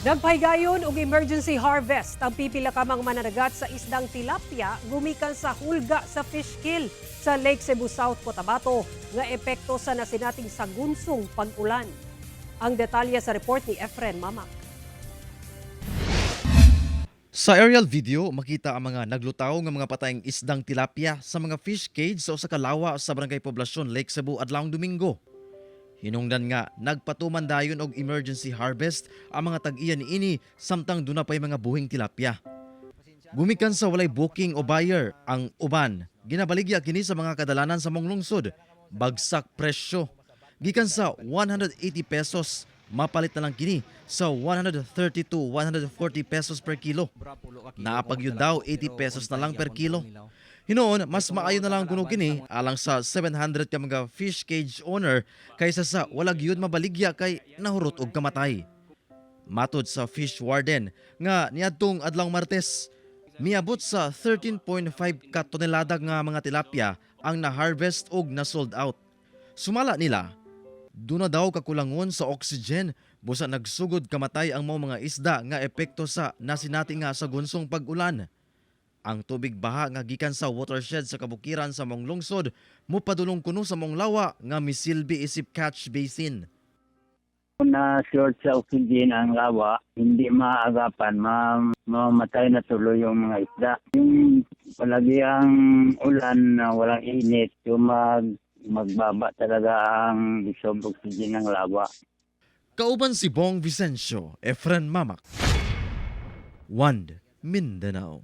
Nagpahigayon og emergency harvest ang pipila ka mga mananagat sa isdang tilapia gumikan sa hulga sa fish kill sa Lake Sebu South, Cotabato nga epekto sa nasinating sagunsong pag-ulan. Ang detalye sa report ni Efren Mamak. Sa aerial video, makita ang mga naglutaw nga mga patayng isdang tilapia sa mga fish cage sa usa ka lawa sa Barangay Poblasyon, Lake Sebu adlawng Domingo. Hinungdan nga nagpatuman dayon og emergency harvest ang mga tag-iya niini samtang duna pay mga buhing tilapia. Gumikan sa walay booking o buyer ang uban, ginabaligya kini sa mga kadalanan sa maong lungsod. Bagsak presyo. Gikan sa 180 pesos, mapalit na lang kini sa 130 to 140 pesos per kilo. Naa pa gyud daw 80 pesos na lang per kilo. Hinuon, mas maayo na lang kuno kini alang sa 700 ka mga fish cage owner kaysa sa wala gyud mabaligya kay nahurot og kamatay. Matod sa fish warden nga niadtong adlaw Martes, miabot sa 13.5 ka tonelada nga mga tilapia ang na-harvest og na-sold out. Sumala nila, duna daw kakulangon sa oxygen busa nagsugod kamatay ang maong mga isda nga epekto sa nasinati nga sa gunsong pag-ulan. Ang tubig baha nga gikan sa watershed sa kabukiran sa maong lungsod mupadulong kuno sa maong lawa nga misilbi isip catch basin. Na short sa oxygen ang lawa, hindi maagapan, mamatay na tuloy yung mga isda. Yung palagi ang ulan na walang init, yung magbaba talaga ang dissolved oxygen ng lawa. Kauban si Bong Vicencio, Efren Mamak. One Mindanao.